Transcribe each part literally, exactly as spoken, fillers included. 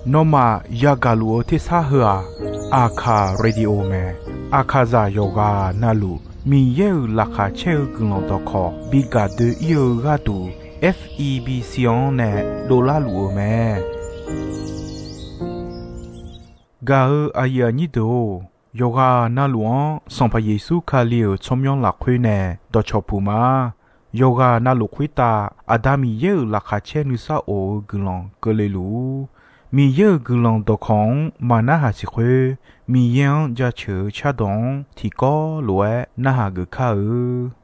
Nawmaf yagaq luf-eu tersar heu-aq, Aqkaq Radio mae. Aqkaqzaq yawqghaq navluf Miqyaer-euq laqkhaq caer-eu guiqlanq dawqkawq bi gaq doe-ir-eu gharduq, F E B C-anr nae dovlar luf-eu mae. Gaq-eu aqyuif aqnyir deuq-or, yawqghaq navluf-anr Sanqpaq Yeqsur Kali-euq tsawrmyanr lafkhoer nae dawqcawq puq ma. Yawqghaq navluf khoertav Aqda Miqyaer-euq laqkhaq caer nuisar of-eu guiqlanq keuvle luf-ur. Miqyaer-euq guiqlanq dawqkawq-anr maqnarhaq siq khoer, Miqyaer-anr jaceuq-eu cardawq-anr tiqkawv lof-aer narhaq geuf kar-eu.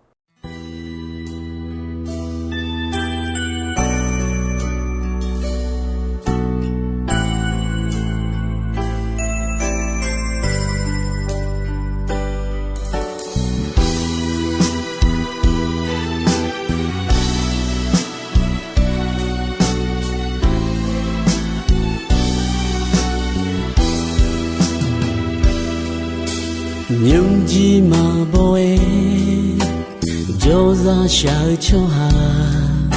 Nymrjir maqbaw-aer jawrzaq shaq-eu tsawrhaq,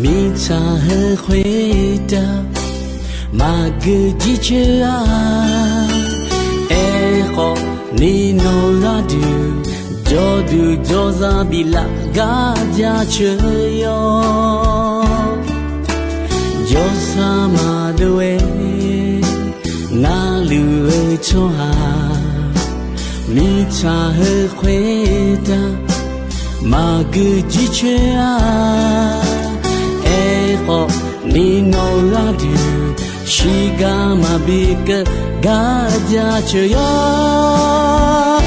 mirtsaq heu khoertav maqgeu jircoer-a. Aerkhawf, ni nawq gharduq jawrduq jawrzaq biflaf gar jaceuq yawr. Jawrsar maqdov-aer narluf-eu tsawrhaq, mirtsaq heu khoertav maqgeu jircoer-a. Aerkhawf, ni nawq gharduq shiqgar maqbi keuv gar jaceuq yawr.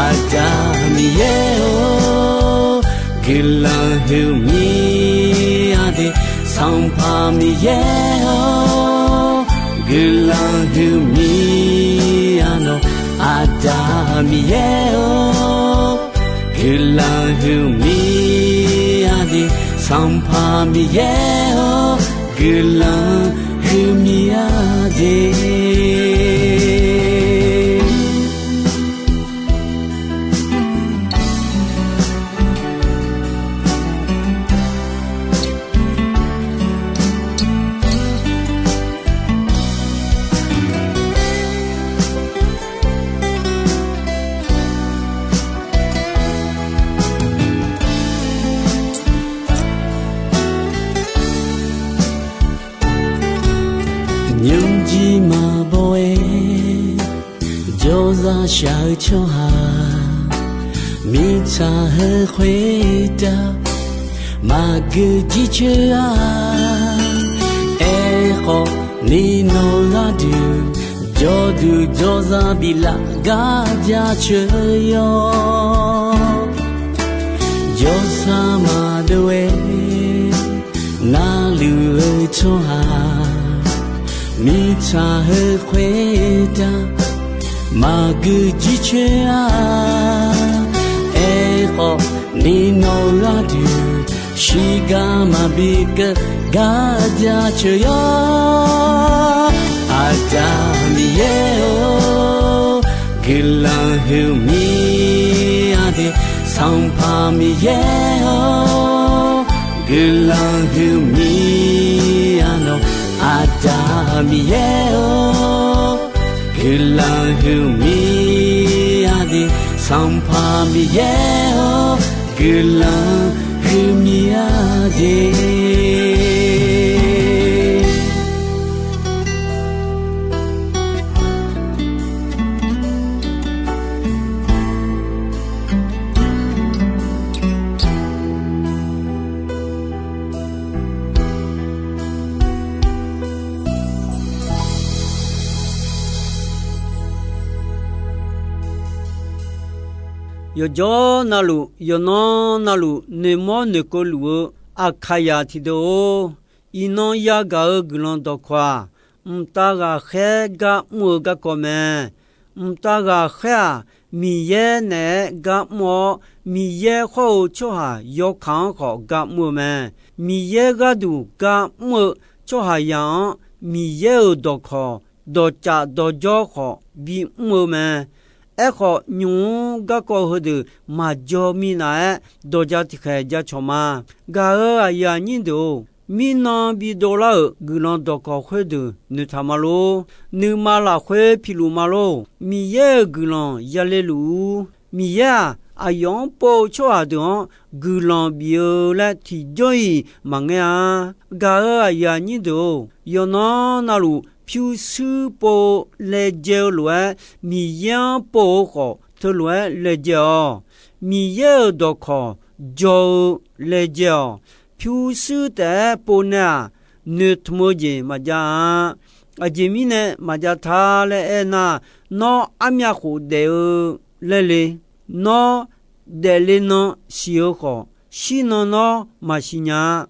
Aqda Miqyaer-or, guiqlanq huiqmir-a de. Sanqpaq Miqyaer-or, guiqlanq huiqmir-a nawq. Aqda Miqyaer-or, guiqlanq huiqmir-a de. Sanqpaq Miqyaer-or, guiqlanq huiqmir-a de. Nymrjir maqbaw-aer jawrzaq shaq-eu tsawrhaq, mirtsaq heu khoertav maqgeu jircoer-a. Aerkhawf, ni nawq gharduq jawrduq jawrzaq biflaf gar jaceuq yawr. Jawrsar maqdov-aer narluf-eu tsawrhaq, mirtsaq heu khoertav maqgeu jircoer-a. Aerkhawf, ni nawq gharduq shiqgar maqbi keuv gar jaceuq yawr. Aqda Miqyaer-or, guiqlanq huiqmir-a de. Sanqpaq Miqyaer-or, guiqlanq huiqmir-a nawq. Aqda Miqyaer-or, guiqlanq huiqmir-a de. Sanqpaq Miqyaer-or, guiqlanq huiqmir-a de. Yawqjawr navluf, yawqnan navluf noeqmawr noeqkeuv luf-eu Aqkaqzaq tiqdeuq-or, iqnan yagaq-eu guiqlanq dawqkawq-aq, mqtav ghaqkhaer gar mr-eu garkawv mae. Mqtav ghaqkhaer-aq, Miqyaer naeq-aer gar mr-awr, Miqyaer hawr-eu tsawrhaq yawkaq-anr khawf gar mr-eu mae. Miqyaer gharduq gar mr-eu tsawrhaqzaq-anr, Miqyaer-euq dawqkawq, dawqcaf dawqjawr khawf bimr-eu mae. Aerkhawf, nymq-mr garkawv heudeuq maqjaw minav-aer, dawqja tiqkhaeq jacawq ma. Gaq-euq aqyuif aqnyir deuq-or, Mirnan bidov lar-euq guiqlanq dawqkawq khoerdeuq noeqtaq ma lor. Nuima lafkhoer piluf ma lor. Miqyaer-euq guiqlanq yale luf-ur. Miqyaer-aq, aqyawf-anr pov-eu tsawrhaq deuq-anr guiqlanq bif-eu laer tiqjawr-iq maqngaer-a. Gaq-euq aqyuif aqnyir deuq-or, yawqnan navluf pyurshuir pov-eu laejae-eu lof-aer, Miqyaer-anr pov-eu khawf teulof-aer laejae-awq. Miqyaer-euq dawqkawq jaw-eu laejae-awq. Pyurshuir taef-aer pov nae-aq, noeqtmq-eu jeq maqjav-a. Aqjeq mirnae maqjav ta laer aernar, nawr armyav khof daef-eu laer le. Nawr daefle nan siq-eu khawf, shir nan nawr maqsiq nya-a.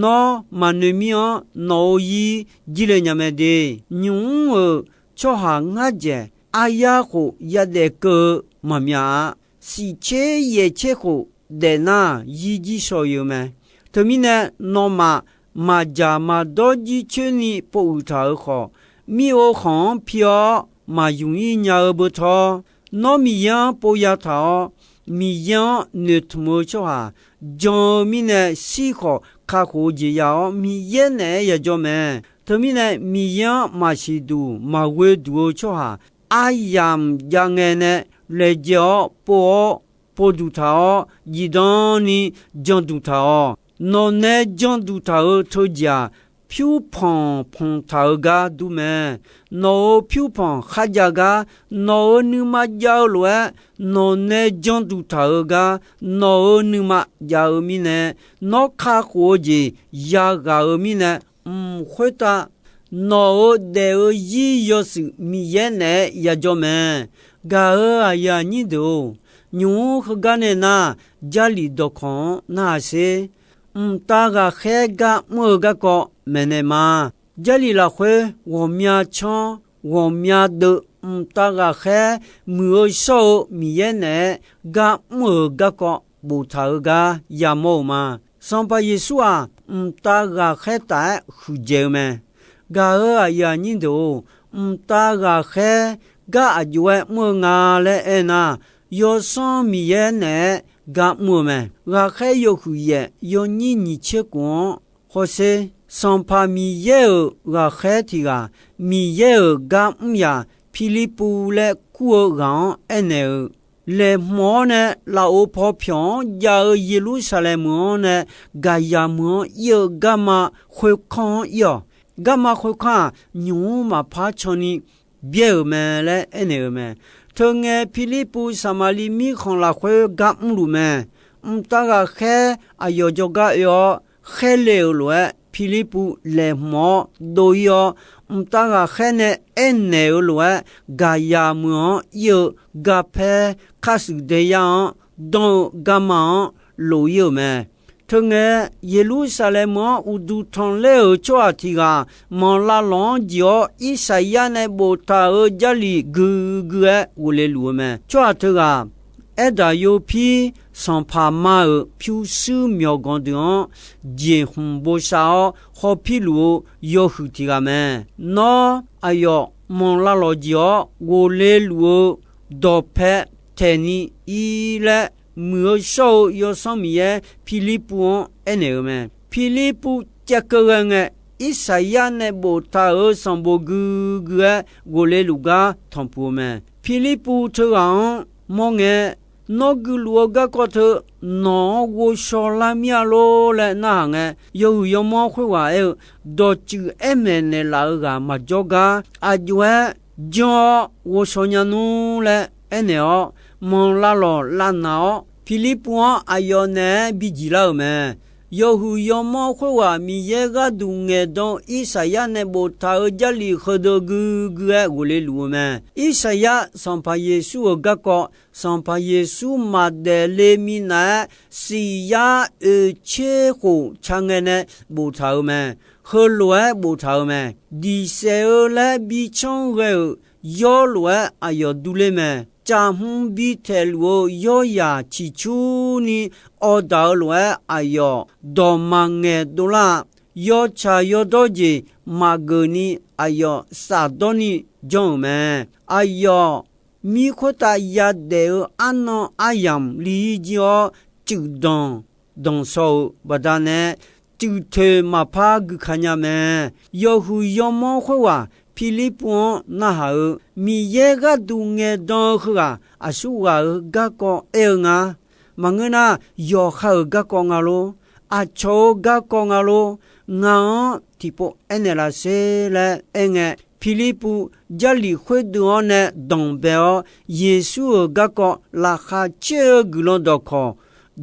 Nawr maqnoeq mir-anr nawq-euq zir jirle nya mae de. Nymq mr-euq tsawrhaq ngar dzaeq aryar khof yadaef keuv-eu maqmyaq-a. Siqtser yaeqtser khof daefnar zir jir shaw-eu mae. Teumirnae nawmaf maqdzaq maqdawr jircoer ni povuiq taq-euq khawf, mir-eu khanq-anr pi-awr maqyuq ir nya-eu beutawr, nawr Miqyaer-anr pov ya taq-awr, Miqyaer-anr noeqtmq-eu tsawrhaq jan-eu mirnae shir khawf kakhof-eu jeq ya-awr, Miqyaer naeq-aer yajawr mae. Teumirnae Miqyaer-anr maqsiq duq maqghoe duq-eu tsawrhaq aryamq jav ngae nae laejae-awr pov-awr, pov duq taq-awr, zifdan ni jan duq taq-awq. Nawq nae jan duq taq-euq teujeq-aq, pyur panq panq taq-eu gar dur mae. Nawq-euq pyur panq kharjav gar, nawq-euq nuima jav-eu lof-aer, nawq nae jan duq taq-eu gar, nawq-euq nuima jav-eu mirnae, nawr kakhof-eu jeq yaghaq-eu mirnae, mq khoertav nawq-euq daef-eu zir yawshuif Miqyaer naeq-aer yajawr mae. Gaq-euq aqyuif aqnyir deuq-or, nymq mr heugar nae nar, Jarlif dawqkawq-anr narhaq sher. Mqtav ghaqkhaer gar mr-eu garkawv maeqnaeq ma. Jarlif lafkhoer ghawqmya canr ghawqmya deuv mqtav ghaqkhaer muiq-eu shawr-eu Miqyaer naeq-aer gar mr-euq garkawv boftaq-eu gar yamawr-euq ma. Sanqpaq Yeqsur-aq, mqtav ghaqkhaer taf-aer huiqdzaeq-eu mae. Gaq-euq aqyuif aqnyir deuq-or, mqtav ghaqkhaer gar aqjox-aer mr-eu nga laer aernar, Yawsanr Miqyaer naeq-aer gar mr-eu mae. Ghaqkhaer yawhuiq yaef yawnyir nyiq tser khof-anr hawsher. Sanqpaq Miqyaer-euq ghaqkhaer tiq ghaq, Miqyaer-euq gar mr yaq Pirlirpuv laer kur-eu ghaq-anr aernaeq-euq, laeqhmq-awr nae lafov paw pyawq-anr jav-eu Yeqlursaqlaeq meuq-anr nae gaqyaq meuq-anr ir-eu garma khoerkanr-anr ir-awq. Garma khoerkanr-aq, nymq mr maqpar can ni byaer-euq mae laer aernaeq-euq mae. Teungae Pirlirpuv Saqmaqliv mirkhanq lafkhoer gar mrluf mae. Mqtav ghaqkhaer aqyawf jawrgar oe-awr khaerle-euq lof-aer, Pirlirpuv laeqhmq-awr dov ir-awr, mqtav ghaqkhaer nae aernaeq-euq lof-aer, gaqyaq meuq-anr ir-eu garpaer kharshuif daeyar-anr danr-eu garma-anr lof ir-euq mae. Teungae, Yeqlursaqlaeq meuq-anr uqduq tanqler-euq tsawrhaq tiq ghaq manqlavlawq-anr jeq-awr, Irsaqyar nae boftaq-euq Jarlif gui gui-aer ghofle luf-eu mae. Tsawrhaq teughaq, Aerdaq yopir sanqpaq ma-euq pyurshuir myawqganq deuq-anr jeqhmq bosav-awr hawpir luf-eu yawhuiq tiq ghaq mae. Nawr aqyawf manqlavlawq jeq-awr ghofle luf-eu dawqpae taeqni ir laer, muiq-eu shawr-eu Yawsanr Miqyaer Pirlirpuv-anr aernaeq-euq mae. Pirlirpuv caevkeuv ghae ngae, Irsaqyar nae boftaq-euq sanqbof gui gui-aer ghofle luf gar tanqpuq-eu mae. Pirlirpuv teughaq-anr mawr ngae, Nawr guiluf-eu garkawv teu nawq-anr ghovshaw lar mir-a lor laer narhaq ngae, yawhuiq yawmanr khoerghaq aer-eu, Dawqtsuif aer maeqnaeq laf-eu ghaq maqjawr gar, aqjox-aer janr-awr ghovshaw nya nmr laer aernaeq-awr, manqlavlawq lavnaq-awr, Pirlirpuv-anr aqyawf naeq-aer bijiq lar-euq mae. Yawhuiq yawmanr khoerghaq Miqyaer gharduq ngaeqdan-eu Irsaqyar nae boftaq-euq Jarlif heudeuq gui gui-aer ghofle luf-eu mae. Irsaqyar Sanqpaq Yeqsur-euq garkawv, Sanqpaq Yeqsur maqdaef le minav-aer, siq yar oeq tser khof ca ngae nae boftaq-euq mae. Heulof-aer boftaq-euq mae. Diq saef-eu laer bi canr ghae-euq yawr lof-aer aqyawf durler mae. Caqhm bi taeqluf-eu yawryaq ciqcurni awqdaq-eu lof-aer aqyawf dawq maqngaeq dovlar-a. Yawtsaq yawdawr jeq maqgeuf ni aqyawf safdawr ni janr-euq mae. Aqyawf mir khoertav yadaef-eu arnan aryamq li ir jir-awr, cuif danq danqshaw-euq baqdanae, cuif toeq maqpar guikaq nya mae. Yawhuiq yawmanr khoerghaq Pirlirpuv-anr narhaq-eu, Miqyaer gharduq ngaeqdan-eu heughaq aqsurghaq-euq garkawv aer-eu nga. Maqngeur nar, yawqha-euq garkawv nga lor, aqcawq-euq garkawv nga lor, ngaq-anr tiqpov aernaeq laf sher laer aerngae, Pirlirpuv Jarlif khoerdeuv-anr nae danqbae-awr, Yeqsur-euq garkawv laqkhaq caer-eu guiqlanq dawqkawq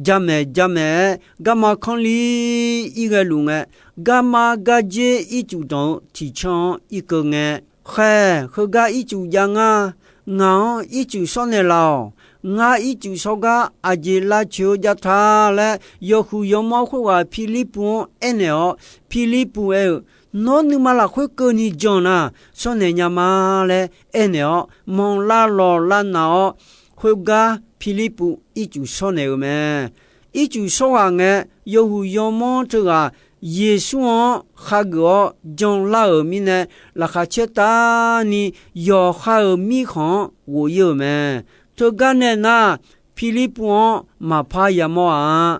jamaeq jamaeq-aer garma kanrlir-ir ghaeluf ngae, garma gardzer ircuf danq-eu tiqcanr-anr irkeuv ngae, Khaeq, heugar ircuf jav ngar. Ngaq-anr ircuf shawr naeq laf-awq. Ngar ircuf shawr gar aqjeq lavcoeq-eu jav ta laer, yawhuiq yawmanr khoerghaq Pirlirpuv-anr aernaeq-awr, Pirlirpuv aer-eu, Nawr nuima lafkhoer keuvni jan nar, shawr naeq nya ma laer aernaeq-awr, manq lavlawq lavnaq-awr, khoergar Pirlirpuv ircuf shawr naeq-euq mae. Ircuf shawr ghaq ngae, yawhuiq yawmanr teughaq Yeqsur-anr khageuf-awr janlar-euq mirnae, laqkhaq caer taf ni yawqha-euq mirkhanq-anr ghof-ir-euq mae. Teugar nae nar, Pirlirpuv-anr maqpar yamawr-a.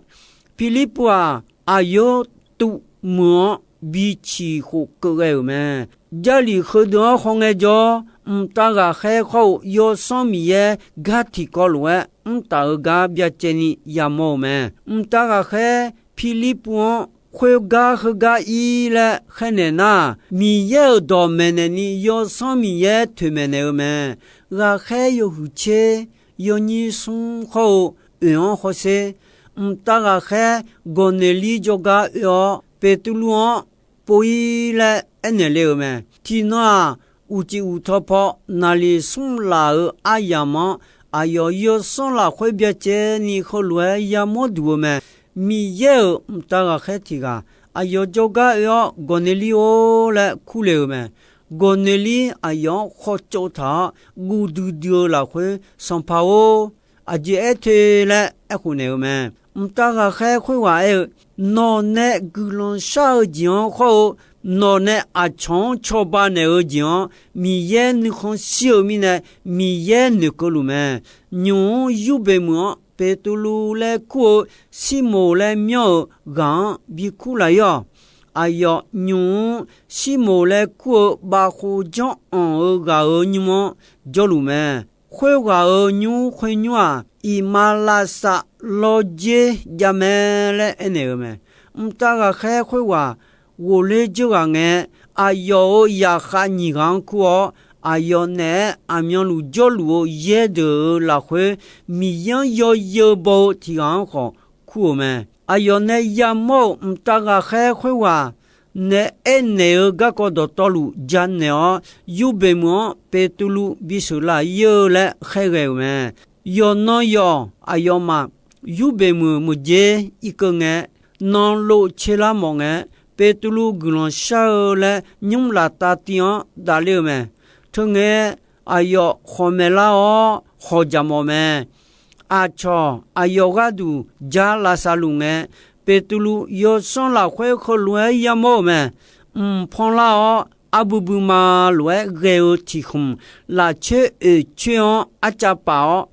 Pirlirpuv-aq, aqyawf tuv muiq-anr biciq khof keuv ghae-euq mae. Jarlif heudeuq-anr khawngae jawr, mqtav ghaqkhaer khawr-eu Yawsanr Miqyaer gar tiqkawv lof-aer mrtaf-eu gar byacaevni yamawr-eu mae. Mqtav ghaqkhaer Pirlirpuv-anr khoergar heugar ir laer khaernaeq nar, Miqyaer-euq dawq maeqnaeq ni Yawsanr Miqyaer toeqmaeq naeq-eu mae. Ghaqkhaer yawhuiq tser yawnyir smr khawr-eu oeq-anr hawsher, mqtav ghaqkhaer Gawqneqlir jawrgar oe-awr, Beqtuvluv-anr pov-ir laer aernaeq le-euq mae. Tiqnan-aq, uqcif uqtaw paw naqliq smr laf-euq aryamq-anr, aqyawf yawsanr lafkhoer byacaevni heulof-aer yamawr duq-eu mae. Miqyaer-euq mqtav ghaqkhaer tiq ghaq aqyawf jawrgar oe-awr, Gawqneqlir-or laer kurle-euq mae. Gawqneqlir aqyawf-anr khawtsov taq-awr, guv duidui-eu lafkhoer, Sanqpaq-or, aqjeq aer te laer aerkhof naeq-eu mae. Mqtav ghaqkhaer khoerghaq aer-eu, Nawq nae guiqlanq shar-eu jeq-anr khawr-eu, nawq nae aqcawq-anr cawba naeq-eu jeq-anr Miqyaer nuikhanr shir-eu mirnae, Miqyaer noeqkeuv luf mae. Nymq-mr Yurbeq meuq-anr Beqtuvluv laer kur-eu Sirmoq laer myanr-euq ghaq-anr bikur laf-ir-awq. Aqyawf nymq-mr Sirmoq laer kur-eu bavkhov janr anq-eu ghaq-euq nymr-anr jawrluf mae. Khoerghaq-euq nymr khoernymr-aq, iqmalavshav lawrjer javmae laer aernaeq-eu mae. Mqtav ghaqkhaer khoerghaq ghofler dzeur ghaq ngae, aqyawf-euq zaqkhav nyiq ghaq-anr kur-awr, aqyawf naeq-aer aqmyanluf jawrluf-eu yaer deuq-euq lafkhoer, Miqyaer-anr yawzeu baw-eu tiq ghaq-anr khawf kur-euq mae. Aqyawf nae yamawr-euq mqtav ghaqkhaer khoerghaq nae aernaeq-eu garkawv dawqtawvluf janaeq-awr, Yurbeq meuq-anr Beqtuvluv bisheuq laf-ir-eu laer khaerghae-euq mae. Yawqnan yawq aqyawfmaf Yurbeq meuq meuqjer irkeuv ngae, nanlov tserlar mawf ngae, Beqtuvluv guiqlanq shar-eu laer nymr laftav tiv-anr davler-eu mae. Teungae aqyawf khawqmaeq lar-awr khawqjaq mawf mae. Aqcawq aqyawf gharduq jar lavsav luf ngae, Beqtuvluv yawsanr lafkhoer heulof-aer yamawr-euq mae. Mqpan lar-awr, arbui buima lof-aer ghae-eu tiq khmq, lafcoer oeq coer-anr arcav paf-awr,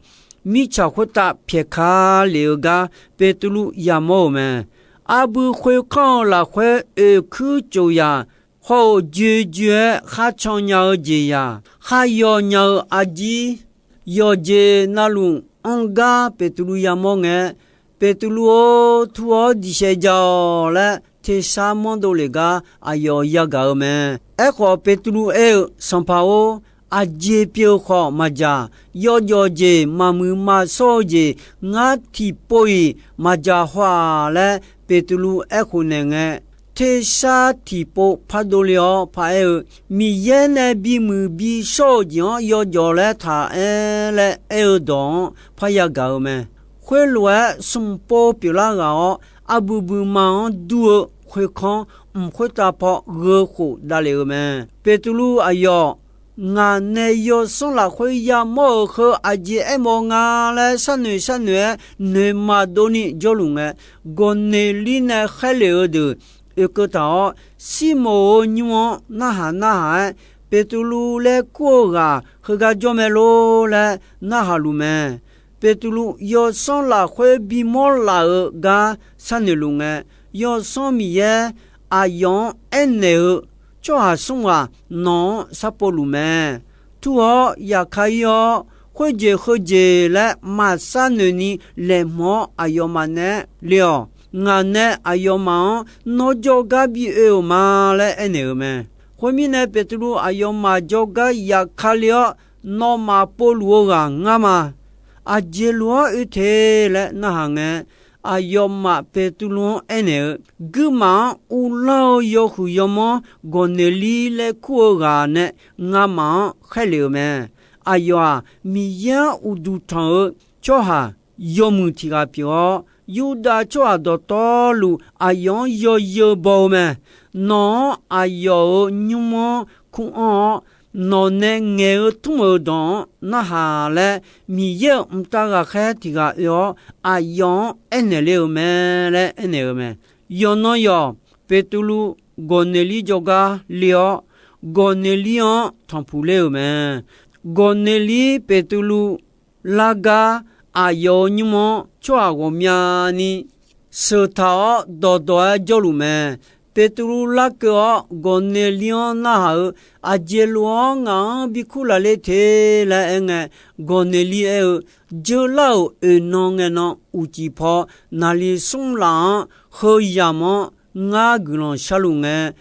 mirtsaq khoertav pyaeqka lef-eu gar Beqtuvluv yamawr-euq mae. Arbui khoerkanr-eu lafkhoer oeqkuir cof yaq hawr-eu joejoe-aer kharcan nya-eu jeq yaq, kharyaw nya-eu arjir, yawqjeq navluf anr gar Beqtuvluv yamawr ngae, Beqtuvluv-or, tur-awr diqsaef ja-awq laer tersar manrdov lef gar aqyawf yagaq-eu mae. Aerkhawf, Beqtuvluv aer-eu, Sanqpaq-or, aqjeq pyeuf-eu khawf maqjaq. Yawjawf jeq, maqmuiq maqshawr-eu jeq, ngar tiqpov-iq maqjaq haw-aq laer Beqtuvluv aerkhof naeq ngae, tersar tiqpov pardov le-awr paraer-eu, Miqyaer nae bimuiq bishawr-eu jeq-anr yawjawf laer taq aer laer aer-eu dawq-anr parya gaq-eu mae. Khoerlof-aer smq pov pyeuflar ghaq-awr, arbui buima-anr dur-eu khoerkanr mq khoertav paw gheu khof davlef-eu mae. Beqtuvluv aqyawf, ngaq nae yawsanr lafkhoer yamawr-euq heu aqjeq aermawf nga laer sharnoeq sharnoeq-aer noeqma dovni jawrluf ngae, Gawqneqlir nae khaerlef-eu deuq oekeuv taq-awr, Sirmoq-euq nymr-anr narhaq narhaq-aer, Beqtuvluv laer kur-eu ghaq heugar jawr mae lor laer narhaq luf mae. Beqtuvluv yawsanr lafkhoer bimawr laf-eu gar sharnoeq luf ngae, Yawsanr Miqyaer aqyawf-anr aernaeq-eu tsawrhaq smr ghaq nawq-anr sharpov luf mae. Tur-awr yaqkar ir-awr, khoerjeq heujeq laer maqsar noeqni laeqhmq-awr aqyawfmaf naeq-aer le-awq. Ngaq nae aqyawfmaf-anr nawr jawrgar bi oe-euq ma laer aernaeq-euq mae. Khoermirnae, Beqtuvluv aqyawfmaf jawrgar yaqkar le-awr, nawmaf povluf-eu ghaq ngar ma. Aqjeq lof-aer oe te laer narhaq ngae, aqyawfmaf Beqtuvluv-anr aernaeq-eu, Guirmaf-anr uvlanr-eu yawhuiq yawmanr Gawqneqlir laer kur-eu ghaq nae ngamaf-anr khaerlef-euq mae. Aqyawf-aq, Miqyaer-anr uqduq tanq-eu tsawrhaq yawmuiq tiq ghaq pyeuf-awr, Yurdav tsawrhaq dawqtawvluf aqyawf-anr yawzeu baw-eu mae. Nawq-anr aqyawf-euq nymr-anr kur anr-awr, nawq nae ngaeq-eu tmr-euq dawq-anr narhaq laer, Miqyaer-euq mqtav ghaqkhaer tiq ghaq oe-awr, aqyawf-anr aernaeq le-euq mae laer aernaeq-eu mae. Yawqnan yawq, Beqtuvluv Gawqneqlir jawrgar le-awr, Gawqneqlir-anr tanqpuq ler-euq mae. Gawqneqlir Beqtuvluv lar gar aqyawf-euq nymr-anr tsawrhaq ghawqmyani sheuq taq-awr dawqdawq-aer jawrluf mae. Beqtuvluv larkeuv-awr, Gawqneqlir-anr narhaq-eu, Aqjeq lof-awr ngaq-anr bi kur laf le te laer aer ngae, Gawqneqlir aer-eu, Dzeur lar-euq oeq nan ngae nan uqcif paw naqli smr laf-anr heu yamq-anr ngar guiqlanq sharluf ngae,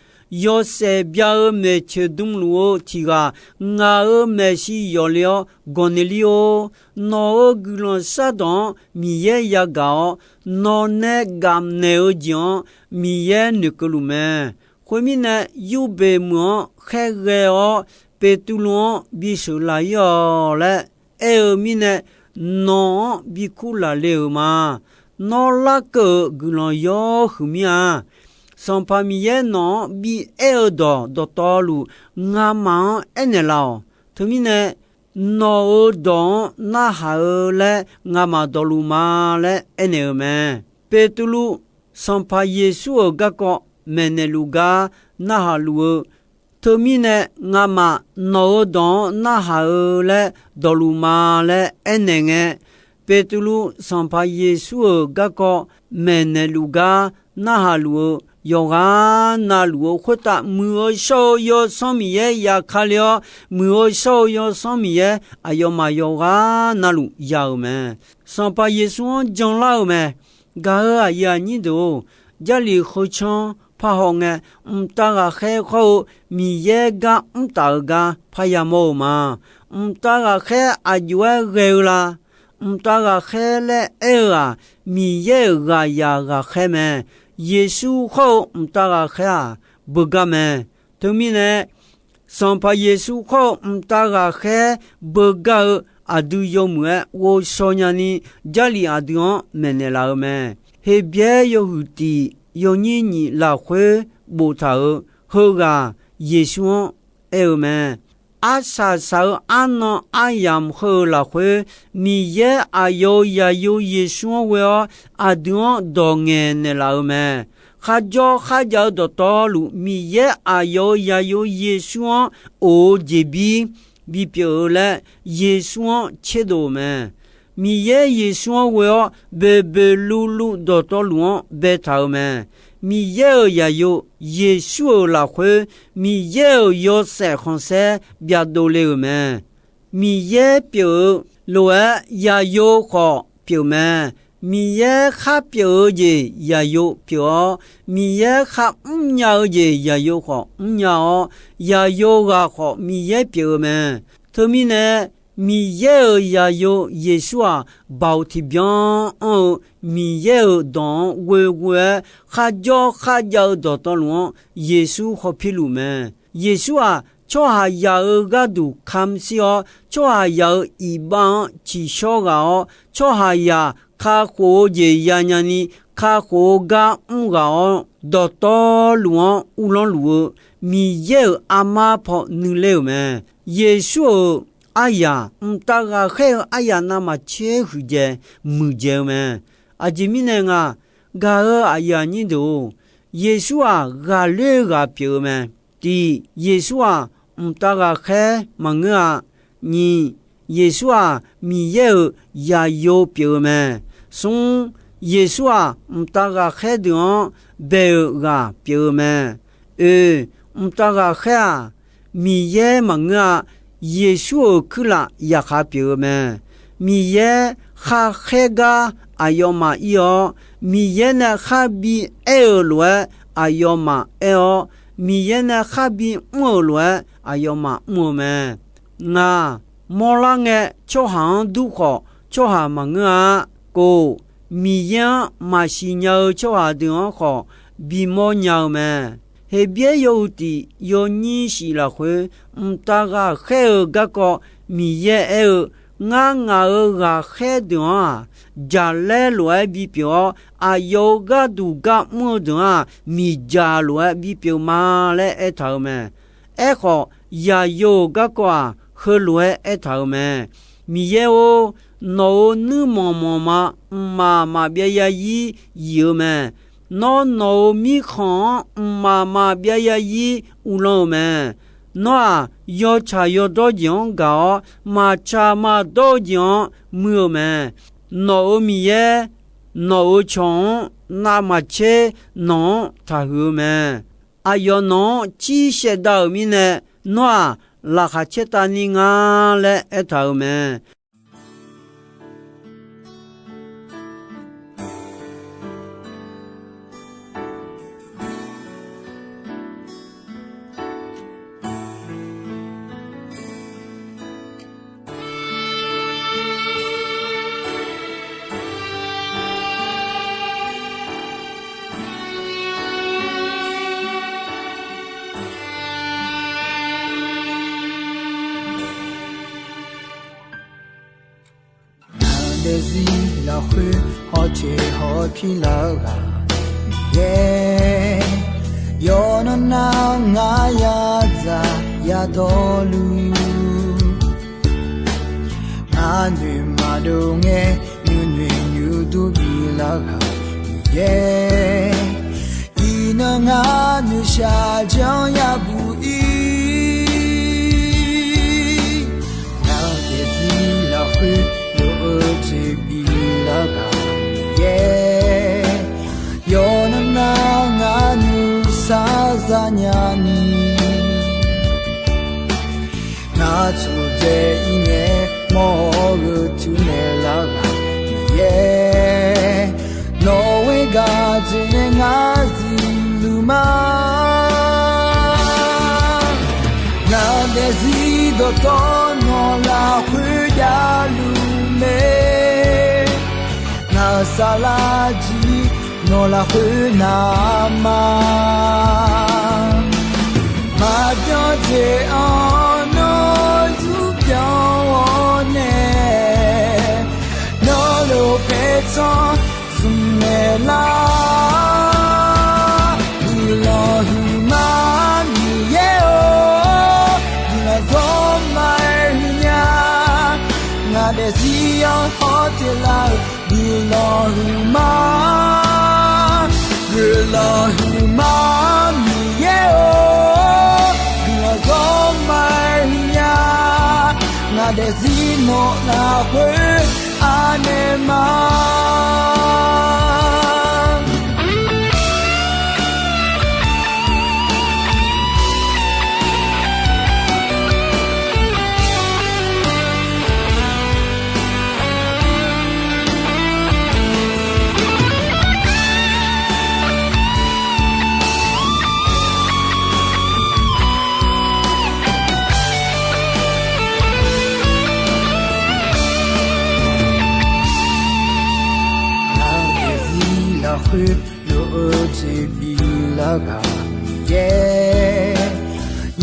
yawshaef bya-eu maeqtsoeq dmluf-eu tiq ghaq ngaq-euq maeqshi yawf le-awr, Gawqneqlir-or, nawq-euq guiqlanq shardawq-anr Miqyaer yagaq-awr, nawq nae gamq naeq-eu jeq-anr Miqyaer noeqkeuv luf mae. Khoermirnae, Yurbeq meuq-anr khaerghae-awr, Beqtuvluv-anr bisheuq laf ir-awq laer aer-eu mirnae, nawq-anr bi kur laf le-euq ma. Nawr larkeuv-euq guiqlanq yawhuiq mir-a. Sanqpaq Miqyaer nawq-anr bi aer-eu dawq dawqtawvluf, ngamaf-anr aernaeq laf-awq. Teumirnae, nawq-euq dawq-anr narhaq-eu laer ngamaf dawqluf ma laer aernaeq-eu mae. Beqtuvluv, Sanqpaq Yeqsur-euq garkawv maeqnaeq luf gar narhaq luf-eu, Teumirnae, ngamaf nawq-euq dawq-anr narhaq-eu laer dawqluf ma laer aernaeq ngae, Beqtuvluv, Sanqpaq Yeqsur-euq garkawv maeqnaeq luf gar narhaq luf-eu, yawqghaq na luf-eu khoertav, Muiq-eu shawr-eu Yawsanr Miqyaer yaqkale-awr, Muiq-eu shawr-eu Yawsanr Miqyaer aqyawfmaf yawqghaq na luf ya-euq mae. Sanqpaq Yeqsur-anr janlar-eu mae. Gaq-euq aqyuif aqnyir deuq-or, Jarlif heucanr parhaw ngae, mqtav ghaqkhaer khawr-eu Miqyaer gar mr taf-eu gar parya mawr-eu ma. Mqtav ghaqkhaer aqjox-aer ghae-eu la? Mqtav ghaqkhaer laer aer-eu-aq, Miqyaer-euq ghaqyaq ghaqkhaer mae. Yeqsur khawr-eu mqtav ghaqkhaer-aq, beugar mae. Teumirnae, Sanqpaq Yeqsur khawr-eu mqtav ghaqkhaer beugar-eu aqdui yawmuiq-aer ghovshaw nyani, Jarlif aqdui-anr maeqnaeq laf-eu mae. Heqbyaer yawhuiq tiq yawnyir nyiq lafkhoer boftaq-euq, heughaq Yeqsur-anr aer-eu mae. Arsaq saq-eu arnan aryamq heu-euq lafkhoer, Miqyaer aqyawf-euq zaqyo Yeqsur-anr ghoe-awr, aqdui-anr dawq ngaeqnaeq laf-eu mae. Kharjawr kharjav-eu dawqtawvluf, Miqyaer aqyawf-euq zaqyo Yeqsur-anr of-eu jeqbir bipyeuf-eu laer, Yeqsur-anr tserdov-euq mae. Miqyaer Yeqsur-anr ghoe-awr, boeqboeq luvluv dawqtawvluf-anr baetaq-euq mae. Miqyaer-euq zaqyo Yeqsur-euq lafkhoer, Miqyaer-euq yawshaef khanqsaer byavdov le-euq mae. Miqyaer pyeuf-eu lof-aer, zaqyo khawf pyeuf mae. Miqyaer khar pyeuf-eu jeq zaqyo pyeuf-awr, Miqyaer kharmr nya-eu jeq zaqyo khawf mrnya-awr, zaqyo ghaq khawf Miqyaer pyeuf-eu mae. Teumirnae, Miqyaer-euq zaqyo Yeqsur-aq, baoq tiqbyan anr-eu Miqyaer-euq dawq-anr ghoeghoe-aer, kharjawr kharjav-eu dawqtawvluf-anr Yeqsur hawpir luf mae. Yeqsur-aq, tsawrhaqzaq-euq gharduq kamq shir-awr, tsawrhaqzaq-euq iqbax-anr tsiqshawr ghaq-awr, tsawrhaqzaq kakhof-eu jeq yanya ni, kakhof-eu gar mr ghaq-awr, dawqtawvluf-anr uvlanr luf-eu Miqyaer-euq armar paw nuiler-euq mae. Yeqsur-euq aryaq, mqtav ghaqkhaer-eu aryaq navmaqtser huiqdzaeq muiqdzaeq-eu mae. Aqjeq mirnae nga, gaq-euq aqyuif aqnyir deuq-or, Yeqsur-aq, ghaqler ghaq pyeuf-eu mae. Tiq, Yeqsur-aq, mqtav ghaqkhaer maqngeur-a. Nyiq, Yeqsur-aq, Miqyaer-euq zaqyo pyeuf-eu mae. Smr, Yeqsur-aq, mqtav ghaqkhaer deuq-anr bae-euq ghaq pyeuf-eu mae. Oe, mqtav ghaqkhaer-aq, Miqyaer maqngeur-a. Yeqsur-euq kuirlaf yaqkhaq pyeuf-eu mae. Miqyaer kharkhaer gar aqyawfmaf ir-awr, Miqyaer nae khar bi aer-euq lof-aer aqyawfmaf aer-awr, Miqyaer nae khar bi mr-euq lof-aer aqyawfmaf mr-eu mae. Ngaq, mawrlar ngae tsawrhaq-anr dur khawf, tsawrhaq maqngeur-a. Kov, Miqyaer-anr maqsiq nya-eu tsawrhaq deuq-anr khawf, bimawr nya-eu mae. Heqbyaer yawhuiq tiq yawnyir shif lafkhoer, mqtav ghaqkhaer-eu garkawv Miqyaer aer-eu, Ngar ngaq-euq ghaqkhaer deuq-anr-aq, jaqlaer lof-aer bipyeuf-awr, aqyawf-euq gharduq gar mr-eu deuq-anr-aq, miqdzaq lof-aer bipyeuf ma laer aertaq-euq mae. Aerkhawf, yaqyo-euq garkawv-aq, heulof-aer aertaq-euq mae. Miqyaer-or, nawq-euq nuirmanq manq ma mqmaq maqbyav yarzir yif-eu mae. Nawr nawq-euq mirkhanq-anr mqmaq maqbyav yarzir uvlanr-eu mae. Nawr-aq, yawtsaq yawdawr jeq-anr gaq-awr, maqtsaq maqdawr-eu jeq-anr muir-eu mae. Nawq-euq Miqyaer, nawq-euq cawq-anr navmaqtser nawq-anr taqhuiq-eu mae. Aqyawf nawq-anr cir shaevdav-euq mirnae, nawr-aq, laqkhaq caertavni nga laer aertaq-euq mae. Ngaq daefzir lafkhoer hawteq hawpir lar-eu ghaq Miqyaer, yawqnan nar ngar yadzaq yadawrluf, ngar noeqmaqdov ngae nuinoeq nuidur bilar ghaq Miqyaer, iqnan ngar noeqshaq janr yabuq ir. Ngaq daefzir lafkhoer lof-eu jeq bilar ghaq Miqyaer, yawqnan nar ngar nuisar zanya ni, ngar tsuqdae ir ngae mawr-eu teunaeq lar ghaq Miqyaer, nawq-euq gaq jeq nae ngar zifluf ma. Ngaq daefzir dawqtawvluf nawq lafkhoer javluf mae. Ngaq-euq saflar jir nawq lafkhoer navma, maqbyan jeq-anr nawr zurbyan-awr nae, nawr lof paertsanr zmq naeq lar. Guiqlanq huiqma Miqyaer-or, guiqlanq zawr ma-aer huiqnya. Ngaq daefzir-anr hawteq lar-euq guiqlanq huiqma, guiqlanq huiqma Miqyaer-or, guiqlanq zawr ma-aer huiqnya. Ngaq daefzir nawq lafkhoer anaeq ma. Ngaq daefzir lafkhoer lof-eu jeq bilar ghaq Miqyaer,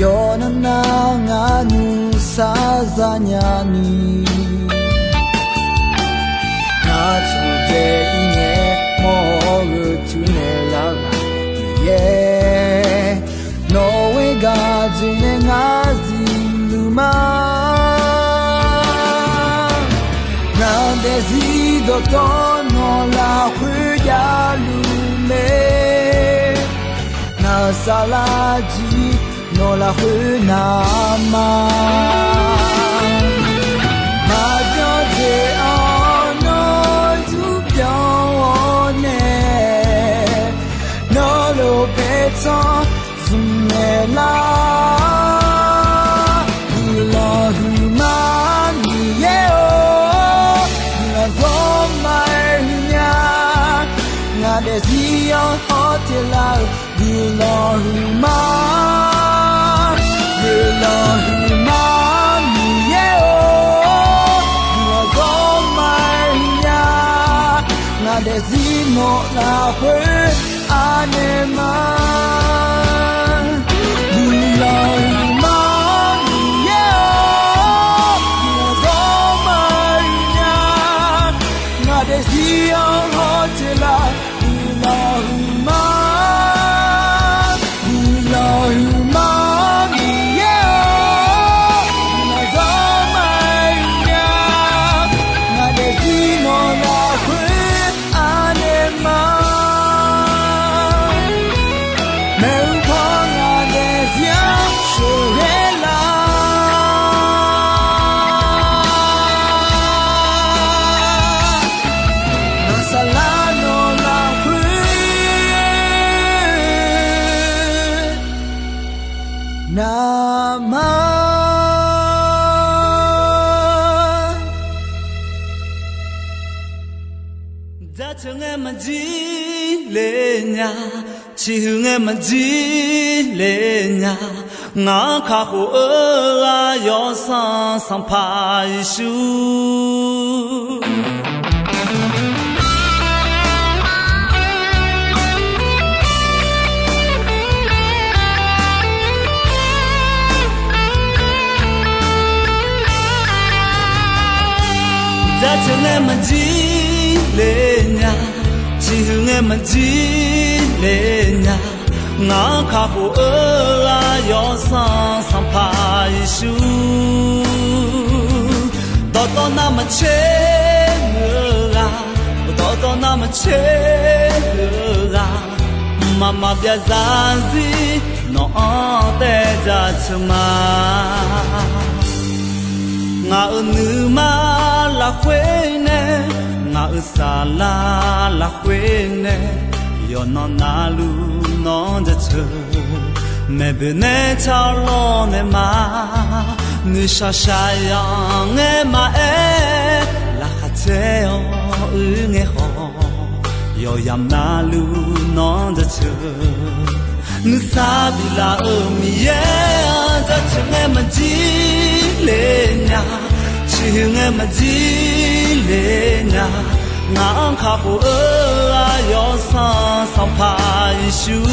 yawqnan nar ngar nuisar zanya ni, ngar tsuqdae ir ngae mawr-eu teunaeq lar ghaq Miqyaer, nawq-euq gaq jeq nae ngar zifluf ma. Ngaq daefzir dawqtawvluf nawq lafkhoer javluf mae. Ngaq-euq saflar jir nawq lafkhoer navma, maqbyan jeq-anr nawr zurbyan-awr sanr zmq naeqlar. Guiqlanq huiqma Miqyaer-or, guiqlanq zawrma-aer huiqnya. Ngaq daefzir-anr hawteq lar-euq guiqlanq huiqma. Guiqlanq huiqma Miqyaer-or, guiqlanq zawrma-aer huiqnya. Ngaq daefzir nawq lafkhoer anaeq ma. Guiqlanq huiqma Miqyaer-or, guiqlanq zawrma-aer huiqnya. Ngaq daefzir-anr hawteq lar guiqlanq huiqma. Guiqlanq huiqma Miqyaer-or, guiqlanq zawrma-aer huiqnya. Ngaq daefzir nawq lafkhoer anaeq ma. Maeqhu paw ngaq daefzir-anr sheuqghae lar. Ngaq saflar nawq lafkhoer navma. Jaceuq ngae maqjir le nya, ciqhuiq ngae maqjir le nya, ngaq-anr kakhof-eu ghaq Yawsanr Sanqpaq Yeqsur. Jaceuq ngae maqjir le nya, ciqhuiq ngae maqjir le nya, ngaq-anr kakhof-eu ghaq Yawsanr Sanqpaq Yeqsur. Dawqtawv navmaqtser muiq-eu ghaq, dawqtawv navmaqtser muiq-eu ghaq, mqmaq maqbyav zarzir nawq-anr taev jaceuq ma. Ngaq-euq nuima lafkhoer nae, ngaq-euq saflar lafkhoer nae, yawqnan navluf nawr jaceuq. Maeqboeq nae tsarlawr nae ma, nuishaq shaqzanq ngae maqaer, laqkhaq caer-awr uir ngae khawf, yawqyamq navluf nawr jaceuq. Nuisar biflaf-euq Miqyaer-anr jaceuq ngae maqjir le nya, ciqhuiq ngae maqjir le nya, ngaq-anr kakhof-eu ghaq Yawsanr Sanqpaq Yeqsur.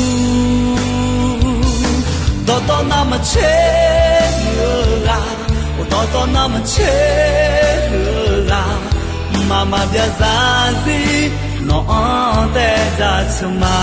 Dawqtawv navmaqtser muiq-eu ghaq, dawqtawv navmaqtser muiq-eu ghaq, mqmaq maqbyav zarzir nawq-anr taev jaceuq ma.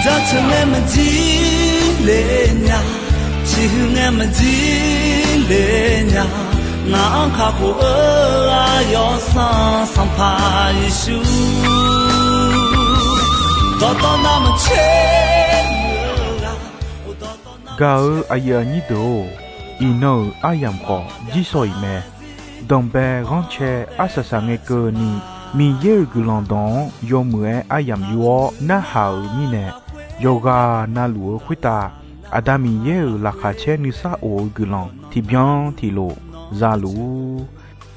Jaceuq ngae maqjir le nya, ciqhuiq ngae maqjir le nya, ngaq-anr kakhof-eu ghaq Yawsanr Sanqpaq Yeqsur. Dawqtawv navmaqtser muiq-eu ghaq, dawqtawv navmaqtser. Gaq-eu aqyuif aqnyir deuq-or, iqnan-euq aryamq khawf jirsawq iq mae. Danqbae ghanrcae arsaq saq ngae keuvni, Miqyaer-euq guiqlanq dawq-anr yawmuiq-aer aryamq yur-awr narhaq-euq mirnae, yawqghaq navluf-eu khoertav Aqda Miqyaer-euq laqkhaq caer nuisar of-eu guiqlanq tiqbyan tiqlof za luf-ur.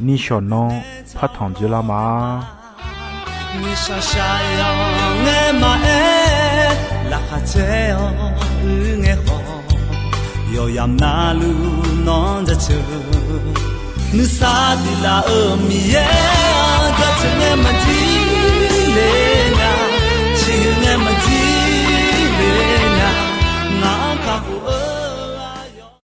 Nishawq nanr partanq dzoerlar ma. Nuishaq shaqzanq ngae maqaer, laqkhaq caer-awr uir ngae khawf, yawqyamq navluf nawr jaceuq. Nuisar biflaf-euq Miqyaer-anr jaceuq ngae maqjir le